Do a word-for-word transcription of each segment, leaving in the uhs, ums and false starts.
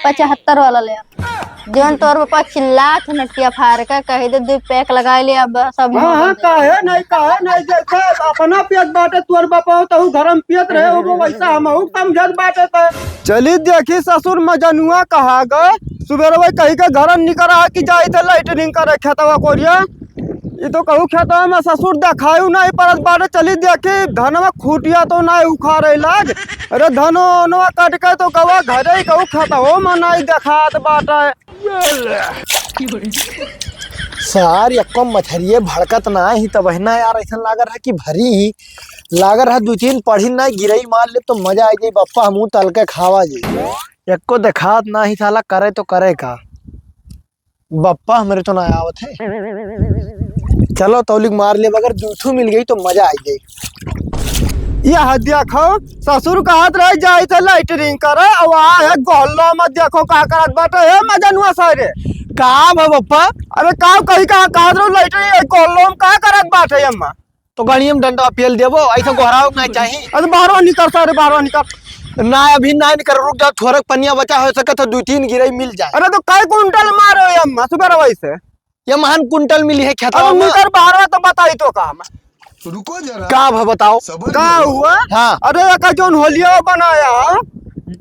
पचहत्तर वाला ले आ। जौन तोर बापा चिल्लात है नटिया फार के, कही दे दू पैक लगाइ ले, अब सब हाँ, हाँ, काहे नहीं, काहे नहीं, जैसे अपना पियत बाटे तोर बापा, तहू घर में पियत रहे हो, वैसा हमहू समझत बाटे त। चली देखी ससुर मजनुआ कहाँ गए, सुबेरवे कही के घर निकरा कि जाई थे लैट्रिन करे खेतवा कोरिया। ई तो कहू खेतवा में ससुर देखायु नहीं परत बाटे, चली देखी धनवा खूटिया तो नहीं उखाड़े लाग। अरे धनो ओनवा काट के तो गवा घरे कहू खेतवा में नहीं देखात बाटे। सार, यक्को मछरिये भड़कत ना ही, तब है ना यार, ऐसन लाग रहा कि भरी ही, लाग रहा दू तीन पढ़ी ना गिरई मार ले तो मजा आ जाई बप्पा, हमहू तल के खावा जाई। यक्को देखात ना ही साला, करे तो करे का? बप्पा हमरे तो ना आवत है। चलो तौलिक मार ले, अगर दू ठू मिल गई तो मजा आ जाई। यह देखो, ससुर कहत रहे जाई थे लैट्रिन करे, अब आ है गोहल्ला में देखो का करत बाटे, हे मजनुआ सारे। का भा बप्पा? अरे का कही का कहत रहो लैट्रिन, ये गोहल्ला में का करत बाटे अम्मा? तो गाड़िया में डंडा पेल देबो, ऐसा गोहराव ना चाही। अरे बाहरो निकर सारे, बाहरो निकर। ना अभी ना निकर, रुक जा, थोड़क पनिया बचा हो सके तो दू तीन गिरई मिल जाए। अरे तो कै कुंटल मारो अम्मा सुबह रवाई से? ये महान कुंटल मिली है खेतवा अरे में। निकर बाहरवा तो बताई तो का हम। रुको जरा। का भा बताओ? सबर का करो। हुआ? हाँ। अरे एका जौन होलिया बनाया,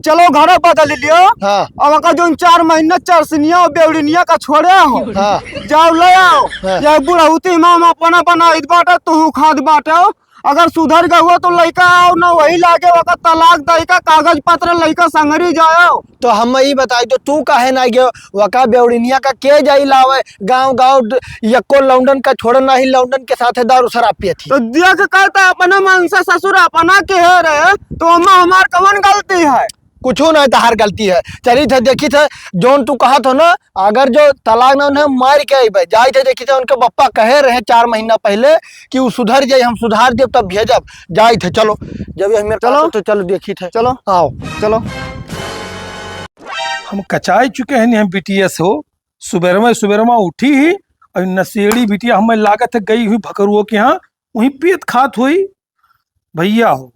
चलो घर बदल लियो। हाँ। अब एका जौन चार महीना चरसनिया और बेवड़िनिया का छोड़े हो। हाँ। जाओ ले आओ। हाँ। ये बुढ़ौती में हम अपना बनाइत बाटे, तू खाद बाटे। अगर सुधर गए हुआ तो लइका आओ ना वही लागे, ओका तलाक दे का कागज पत्र लइका संगरी जाओ। तो हम ई बताई तो तू काहे ना गयो? वका बेवड़िनिया का के जाई लावे? गाँव गाँव ड-, यक्को लौंडन का छोड़ नाही, लौंडन के साथे दारू शराब पियत ही। तो देख के कहता अपने मन से ससुर अपना के है रहे, तो ओमा हमार कवन गलती है? कुछू ना तहार गलती है। चली थे देखी थे, जौन तू कहत हो ना, अगर जो तलाक ना उन्हें मार के अइबे, जाई थे देखी थे, उनके बप्पा कहे रहे चार महीना पहले कि उ सुधर जाई, हम सुधार देब तब भेजब। जाई थे, चलो, जब ये मेरे चलो। पास हो तो चलो देखी थे। चलो। आओ। चलो। हम कचाई चुके हैं, हम बिटिया से हो, सुबेरवा सुबेरवा उठी ही, और नशेड़ी बिटिया हमें लागत है गई हुई भकरुओ के यहाँ, वहीं पियत खात हुई। भैया हो,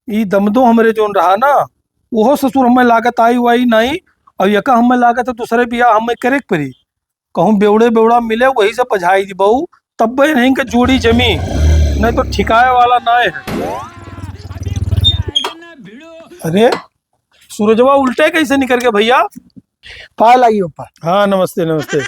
ई दमदो हमरे जौन रहा ना, ओहो ससुर हमें लागत आई वाई नहीं, और यका हमें लागत है दूसरे बियाह हमें करे के पड़ी। कहूँ बेवड़े बेवड़ा मिले, वही से पझाई दी बहू, तब नहीं के जोड़ी जमी, नहीं तो ठिकाए वाला ना है। अरे, सूरजवा उल्टे कैसे निकल गया भैया? पाए लागी ऊपर। हाँ, नमस्ते, नमस्ते।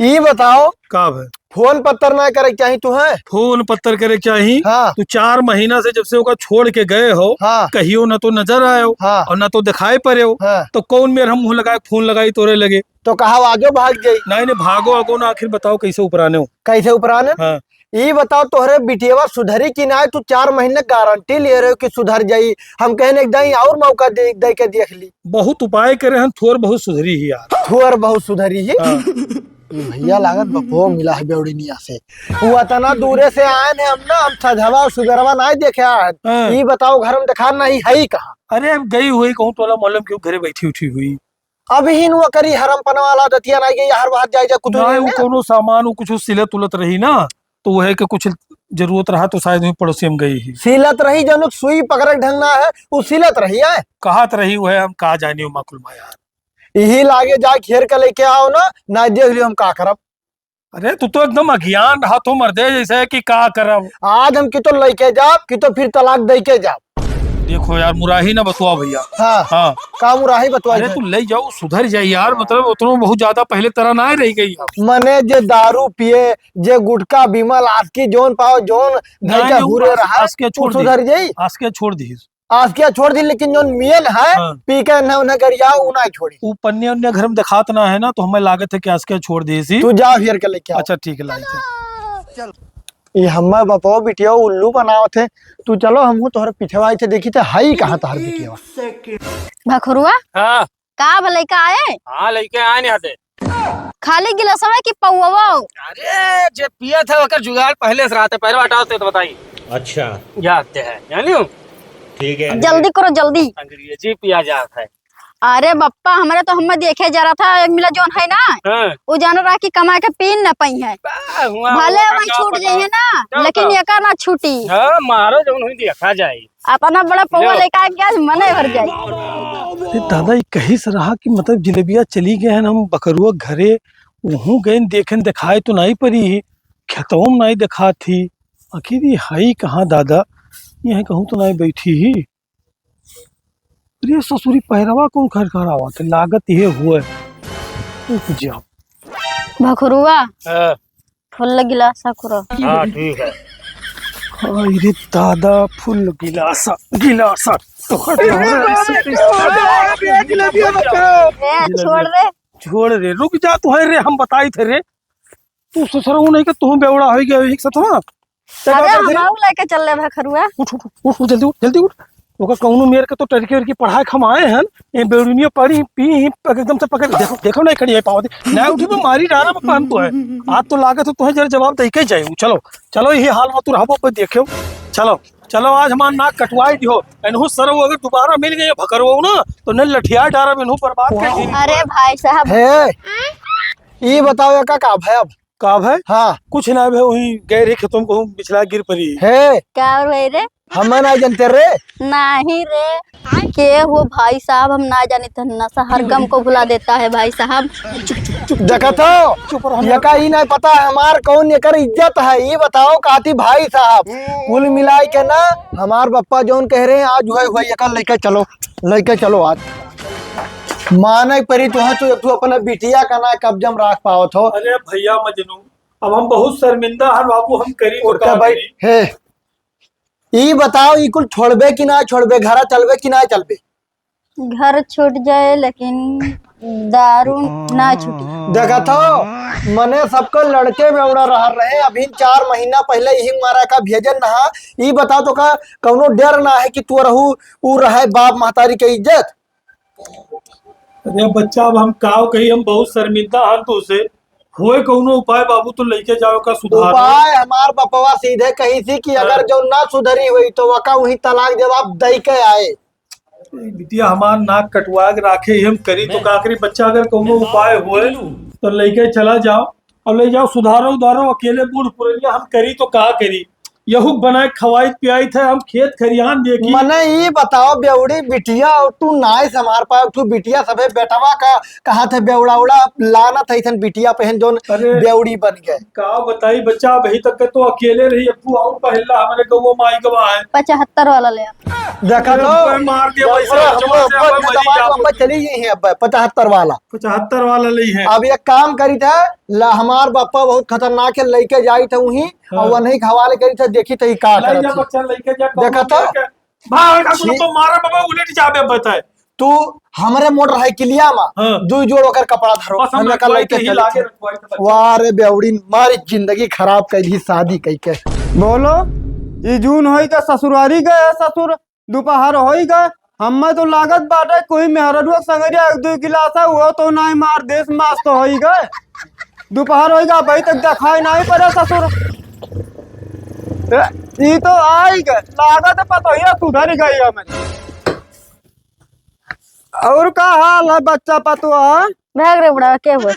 ई बताओ, का भे? फोन पत्तर ना करे के चाही तू, हैं? फोन पत्तर करे के चाही। हाँ। तू चार महीना से जब से ओका छोड़ के गए हो, हाँ। कहियो ना तो नजर आयो, हाँ। और ना तो दिखाई पड़े हो, हाँ। तो कौन मेर हम मुँह लगाए फोन लगाई तोरे लगे? तो कहा आजो भाग जाई? नहीं, नहीं, भागो आगो ना, आखिर बताओ कैसे उपराने हो? कैसे उपराने? हाँ। ई बताओ, तोहरे बिटियावा सुधरी कि नाय? तू चार महीने गारंटी ले रहे हो कि सुधर जाई। हम कहने एक दाई और मौका दे, दे के देख ली। बहुत उपाय करे हन, थोर बहुत सुधरी ही यार। थोर बहुत सुधरी ही? हाँ। ई भैया लागत बपो मिला है बेवड़िनिया से। वो अतना दूरे से आए ने हम ना, हम सझवा और सुबेरवा नाय देखे आए। हाँ। ई बताओ, घर में देखा नहीं है ही कहाँ? अरे, अब गई हुई कहूँ टोला मोहल्ला में, क्यों घरे बैठी उठी हुई। अबहिन ओकरी हरमपना वाला दतिया नाई गई, हर बात जाए जा कुछ नाई, नहीं वो ना। कोनो सामान, वो कुछ सिलत उलत रही ना, तो वह के कुछ जरूरत रहा, तो शायद वहीं पड़ोसी में गई ही। सिलत रही, जनुक सुई पकड़े के ढंग ना है, वो सिलत रही है। कहत रही वह, हम का जानी, माकुल मा यार। यही लागे जाए घेर के लेके आओ ना, ना देख लियो हम का करब। अरे, तू तो एकदम अज्ञान रहा तो मर्दे, जैसे कि का करब। आज हम कितो लइके जाब, कितो फिर तलाक दइके जाब। देखो यार, मुराही ना बतुआ भैया। हाँ। हाँ। का मुराही बतुआ अरे, जाए? तू ले जाओ, सुधर जाए यार, मतलब, उतनो बहुत ज्यादा पहले तरह ना रह गई अब। मने जे दारू पिए, जे गुटखा, बिमल, आसकी जोन पाओ, जोन ना, धइके ना, हुरे आस-, रहा, आसके तू छोड़ दी। सुधर जाई। आसके छोड़ दी। आसकिया छोड़ दी, लेकिन जौन मेन है, हाँ। पी के एन्ने ओन्ने गरियाओ, उ ना छोड़ी। उ पन्ने ओन्ने घर में देखात ना है ना, तो हमें लागत है कि आसकिया छोड़ दी सी। तू जा हेर के लेके आओ। अच्छा, ठीक है, लाई थे। चल। ये हमें बपवा बिटिया उल्लू बनावत है। तू चलो, हमहू तोहरे पीछे आई थे, देखी थे, हई कहाँ तोहर बिटिया? भखरुआ? हाँ। का भा लइका आए? हाँ, लइके आए नहीं आते। खाली गिलासवा कि पौवा? अरे, जे पियत है, ओकर जुगाड़ पहले से रहते, पहले हटाओ ते तो बताई। अच्छा। जाते हैं, जानियो? ठीक है। जल्दी करो, जल्दी। अंग्रेजी पिया जात है। अरे बप्पा, हमरे तो हम्मे देखे जा रहा था, एक मिला जौन है ना, हाँ। वो जान रहा कि कमा के पीन न पइहैं। बा, हुआ भले वो वहीं छूट जाइहैं ना, लेकिन एका ना छूटी। हाँ, मारो जौन हुई देखा जाए। अतना बड़ा पौवा लेके आ गया, मने भर जाए। अरे दादा, ई कहिस रहा कि मतलब जिलेबिया चली गए हैं, हम बकरुआ घरे, उहूँ गए देखे, देखाए तो नाहीं परी ही, खेतवा में नाहीं देखात ही। आखिर ई हई कहाँ दादा, यहीं कहूँ तो नाहीं बैठी ही। अरे ससुरी, पैरवा कौन खरखरावत है? लागत ये हुए। रुक जाओ। भखरुआ, हाँ। फुल गिलासा कुरा। हाँ, ठीक है। हाय रे दादा, फुल गिलासा, गिलासा। तो हट ए, छोड़ रे। छोड़ रे, रुक जा, तो है रे, हम बताई थे रे। तू ससुरऊ नहीं के तू बेवड़ा होइ गया एक सतवा। अरे, हम आऊ लेके चल ले भखरुआ। उठ, उठ, उठ, उठ, जल्दी उठ, जल्दी उठ। ओकर कौनो मेर के तो टरकी वरकी पढ़ाए के हम आए हैं। ये बेवड़िनिया पड़ी, पी ही, एकदम से पकड़, देखो, देखो नहीं खड़ी है पावती। ना उठी तो मारी डारा में पान तो है। आज तो लागत है तुम्हें जरा जवाब दे के जाए। चलो, चलो, यही हाल में तू रहबो पे देखो। चलो, चलो, आज हमार नाक कटवाई दियो। एनहू सरऊ अगर दोबारा मिल गए भखरुआ ना, तो न लठिया डारा में इनहू बर्बाद कर दी। अरे भाई साहब। हे, ई बताओ, एका का भय अब? का भय? हाँ। कुछ ना भय, वही गए रहे खेतों को, बिछला गिर पड़ी। हे। का और भाई रे? हम ना जानते रे। नहीं रे। के हो भाई साहब, हम ना जाने थे, नशा हर गम को भुला देता है भाई साहब। देखा तो, चुप रहो। एका ई नहीं पता है हमार कौन एकर इज्जत है। ई बताओ काती भाई साहब, कुल मिलाई के ना, हमार बप्पा जौन कह रहे हैं, आज हुए हुए एका लेके चलो, लेके चलो आज। माने परी तुहे, तू, तू अपना बिटिया का ना कब्जा में राख पावत हो। अरे भैया मजनू, अब हम बहुत शर्मिंदा हन बाबू, हम करी तो उठ के का बैठ। करी? हे, ई बताओ, ई कुल छोड़बे कि ना छोड़बे, घरा चलबे कि ना चलबे? घर छूट जाए लेकिन दारू ना छूटी। देखा था, मने सबका लड़के बेवड़ा रह रहे, अभी चार महीना पहले यही मारा का भेजन नहा। ई बताओ तो का कौनो डर ना है कि तू रहू, ऊ रहे बाप महतारी के इज्जत? अरे बच्चा, अब हम काव कही, हम बहुत शर्मिंदा हन तो उसे। होए कौनो उपाय बाबू, तो लइके जाओ का सुधार। उपाय हमार बपवा सीधे कही थी कि अगर हाँ। जो ना सुधरी हुई तो वका वही तलाक जवाब दई के आए। बिटिया हमार नाक कटवा के राखे ही हम करी तो का करी बच्चा, अगर कौनो उपाय होए तो लइके चला जाओ। अब ले जाओ, सुधारो उधारो, अकेले बूढ़ पुरनिया हम करी तो का करी? यहू बनाए खवाई पियाई थे, हम खेत खरियान देखी। मने ई बताओ बेवड़ी बिटिया, और तू नाय संभार पाए, तू बिटिया सभे बेटवा का कहा थे बेवड़ा उड़ा लाना था, इसन बिटिया पहन जोन अरे, बेवड़ी बन गए। का बताई बच्चा, अभी तक के तो अकेले रही, अब तू और पहला हमारे गौवा माई गवा है। पचहत्तर वाला ले आ। देखा तो? अरे, मार दिया वैसे, अरे, हम जोर से लोग अपन मरी जाओ। अपन चली गई है अब, पचहत्तर वाला। पचहत्तर वाला ले है। अब एक काम करी था, ला, हमार बप्पा बहुत खतरनाक है, लइके जाई था वहीं, हाँ। और वहीं हवाले करी था, देखी था ई का ले करत जा है। बच्चा, लइके जा, देखा कौनो था? लेके। भाग, भाग, छी। तो मारा बाबा, उलट जाबे बताए। तू हमरे मोटरसाइकिलिया मा हाँ। दुई जोड़ ओकर कपड़ा धरो, बस हम हमें का रखवाई लइके के ही चली लागे था। रखवाई के बच्चा। वाह रे बेवड़ी, मारी जिंदगी खराब कर दी शादी कई के। बोलो, ई जून होई के ससुरारी गए ससुर, दोपहर होई गए, हम्मे तो लागत बाटे कोई मेहररुआ के संगरिया एक दो गिलास है, वो तो नाहीं मार देस, मस्त होई गए। दोपहर होई गए, अभी तक देखाई नाहीं पड़े ससुर। ए, ई तो आई गए, लागत पतोहिया सुधर गई है मेरी। और का हाल है बच्चा पतोहा? भाग रे बुढ़वा, के हुआ?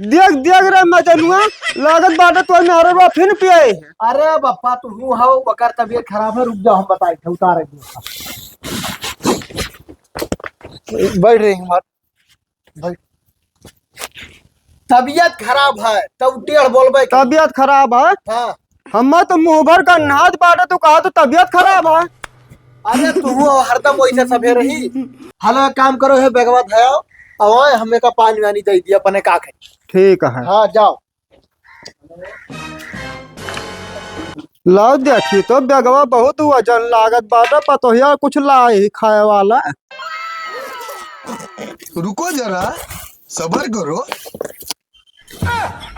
देख, देख रे मजनुआ, लागत बाटे तोर मेहररुआ फिर पिए। अरे बप्पा, तू हूँ हो, ओकर तबीयत खराब है, रुक जाओ, हम बताई थे, उतार एक बैठ रही हूँ, बैठ। तबीयत खराब है, तब टेढ़ बोलबे के। तबीयत खराब है? हाँ। हम्मा तो मुँह भर का नाद बाटे, तू कहा तो तबीयत खराब है। अरे तू हरदम वैसे सभे रही। हेलो, एक काम करो, हे बेगवा धयाओ, अवाए हमें का पानी वानी दे दिया, अपने का खाई। ठीक है। हाँ, जाओ। लाओ देखी तो बेगवा बहुत वजन लागत बाटे, पतोहिया कुछ लाई खाए वाला। रुको जरा, सबर करो।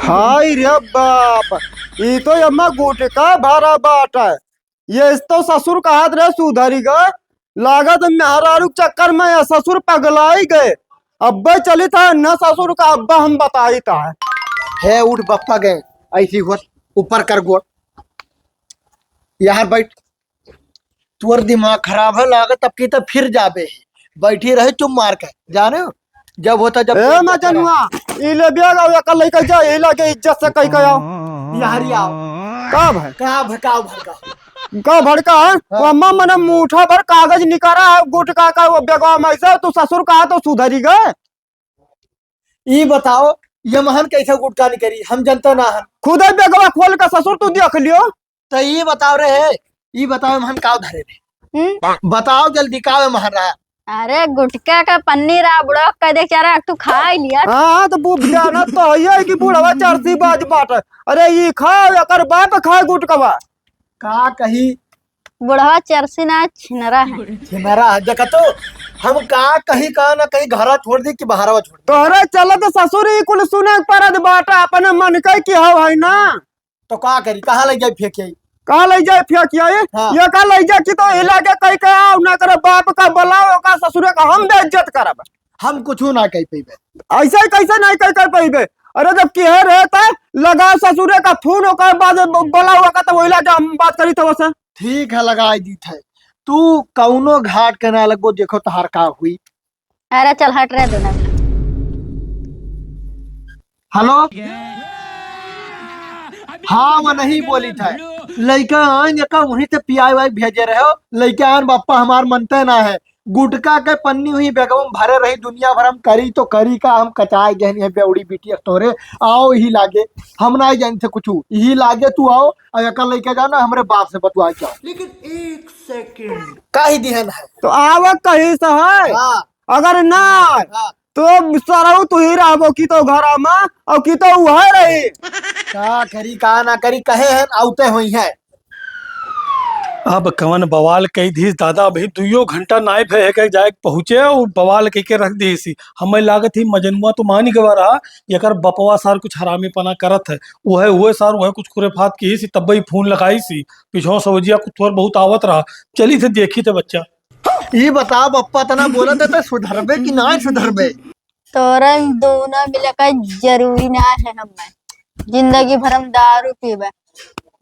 हाय रे बाप, ई तो एमा गुटका भरा बाटे। ये तो ससुर कहत रहे सुधरी गए, लागत मेहरारू के चक्कर में ये ससुर पगलाई गए। अब्बे चली था न ससुर का अब्बा हम बताई था। हे उठ बप्पा गए, ऐसी होत ऊपर कर गोड़, यहाँ बैठ। तोर दिमाग खराब है लागत, अब की तो फिर जाबे। बैठी रहे चुप मार के, जाने हो? जब होता, जब ए मजनुआ, ई ले बैग, आव, एकर लइके जा, ई लागे इज्जत से कहि के आव। यहरी आव। का भय? का भय, का भड़का? का भड़का है? हाँ। वो अम्मा मने मूठा भर कागज निकारा है, गुटखा का वो बैगवा में से, तू ससुर कहा तो सुधरी गए। ई बताओ, ये महन कैसे गुटखा निकरी? हम जनता ना हन। खुदे बैगवा खोल के ससुर तू देख लियो। तो ई बताओ रे, ई बताओ महन काव धरे रे? हम्म? बताओ जल्दी काव महन रहा? अरे गुटखा का पन्नी रहा, बुढ़वा कह दे, "अरे तू खा ही लिया।" हाँ, तो बु-, जानत तो है कि बुढ़वा चरसी बाज बाटे। अरे ई खाओ, एकर बाप खाए गुटखवा। का कही? बुढ़वा चरसी ना, छिनरा है। छिनरा है, देखा तो, हम का कही, का ना कही, घरा छोड़ दी कि बहरवा छोड़ दी? तोहरे चलत ससुर ई कुल सुने के परत बाटा, अपने मन के कि हव है ना। तो का करी, कहाँ ले जाए फेंक आई? कहाँ ले जाए फेंक आई? हाँ। ये का ले जाए कि तो हिला के कही के आओ, ना करे बाप का बुलाओ, ओका ससुरे का हम बेइज्जत करब। हम कुछ ना कह पइबे। ऐसे ही कैसे नहीं कह, कह पइबे? अरे जब किहे रहे त लगाओ ससुरे का फोन, ओकर बाद ब-, बुलाओ ओका, तब ओइला के हम बात करी तब से। ठीक है, लगाई दीत है। तू कौनो घाट के ना लगो, देखो तहार का हुई। अरे चल हट रे दोनों। हेलो। हाँ, वो नहीं बोली था। लइका आन एका वहीं से पियाए वाए भेजे रहे हो। लइका आन बापा हमार मनते ना है। गुटखा के पन्नी हुई बैगवा में भरे रही, दुनिया भर हम करी तो करी का, हम कचाए गहन है बेवड़ी बिटिया तोरे। आओ यही लागे, हम ना जान से कुछ, यही लागे तू आओ और एका लइका जाओ ना हमरे बाप से बतुआ जाओ। लेकिन एक सेकंड। का ही दिहन है? तो आवा कहीं से है? हाँ। अगर ना, हाँ। तो सरऊ तू ही रहबो कि तो घरा में, और कि तो उहे रही। का करी, का ना करी, कहे हैं, आउते होई है। अब कवन बवाल कई दीस दादा, अभी दुइयो घंटा नाई भे है के जाए के पहुँचे, और बवाल कई के रख दीस। हमें लागत ही मजनुआ तो मानी गवा रहा, एकर बपवा सार कुछ हरामीपना करत है, उहे, उहे सार, उहे कुछ खुरेफात की ही सी, तब्बे ही फोन लगाई सी, पिछवा सवजिया कुछ थोड़ बहुत आवत रहा, चली थे देखी थे बच्चा। ई बताओ बप्पा, तना बोलत है तो सुधरबे कि ना सुधरबे? तोरा दोनों मिले का जरूरी ना है हमें। जिंदगी भर हम दारू पीबे।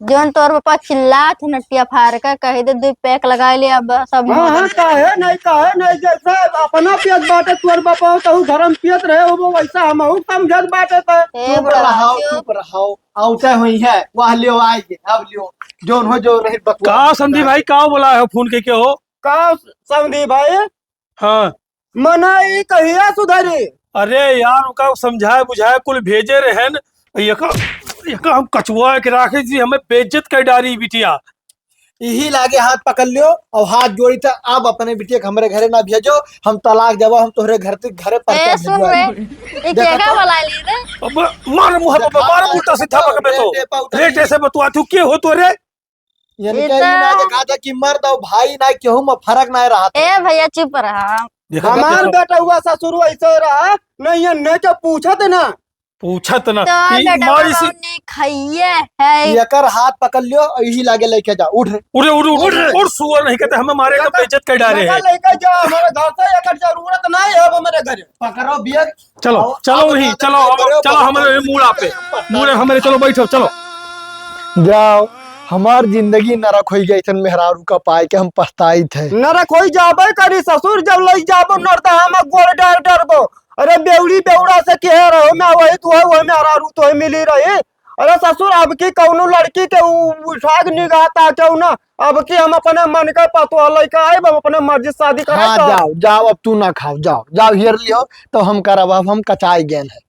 जौन तोर पापा चिल्लात है नटिया फार का, कह दे दो पैक लगा ले, अब सब हाँ, हाँ, काहे नहीं, काहे नहीं, जैसे अपना पियत बाटे तोर बापा, तहु घर में पियत रहे हो, वैसा हमहू समझत बाटे त। ए चुप बुढ़वा, रहो, चुप। चुप रहो, औते हुई है, वह लियो आएंगे, अब लियो, जौन हो जो रहे बतुआ। का समधी भाई, का बोला है फोन के, के हो? का समधी भाई? हाँ। मना ई कहिया सुधरी? अरे यार, ओका समझाए बुझाए कुल भेजे रहेन, एका, एका हम कचुआ के राखे जी, हमें बेइज्जत कर डारी बिटिया। यही लागे हाथ पकड़ लियो और हाथ जोड़ी था, आप अपने बिटिया के हमरे घरे ना भेजो, हम तलाक देबो, हम तोहरे घर ते घरे ए, पर्चा सुन भिजवाई। रे, ई देखो केका तो। बुला ली रे? अब मार मुँह पे, देखो मार तो, उल्टा सीधा देखो, पकड़ में तो। रे, रे, रे, रे। टेसे बतुआ तू के हो तो रे? इनके ई ना तो देखा था कि मर्द और भाई ना केहू में फर्क ना रहा था। ए भैया चुप रहा। देखा हमार देखा। बेटा हुआ ससुर ऐसे रहा, नहीं ये नहीं तो पूछत ना। पूछत ना। तो ई बेटा मारी सी नहीं खाइए है। एकर हाथ पकड़ लियो और यही लागे लेके जा, उठ। उठ, उठ, उठ, उठ, उठ, सुअर नहीं कहते, हमें मारे का एकर, बेइज्जत कर डारे एकर हैं। लेके जा हमारे घर से, एकर जरूरत नहीं है अब मेरे घर। पकड़ो बियर। चलो, आओ, चलो आओ, वहीं, आओ, चलो, आओ, हम, आओ, चलो आओ, हमारे आओ, मूड़ा पे, मूड़े हमारे, चलो बैठो, चलो। जाओ, हमार जिंदगी नरक होई गई, ऐसन मेहरारू का पाए के हम पछताइत है। नरक होई जाबे करी ससुर, जब लई जाबो नरदा हम गोड़ डार डरबो। अरे बेवड़ी बेवड़ा से कह रहो, मैं वही तू है, वही मेहरारू तो है मिली रही। अरे ससुर, अब की कौनो लड़की के उ-, उठा के निगाह ताके ना, अब की हम अपने मन के पतोह लइके आइब, हम अपने मर्जी से शादी कराए हाँ, तो। जाओ, जाओ, अब तू ना खाओ, जाओ, जाओ, हेर लियो, तो हम करब, अब हम कचाई गेन है।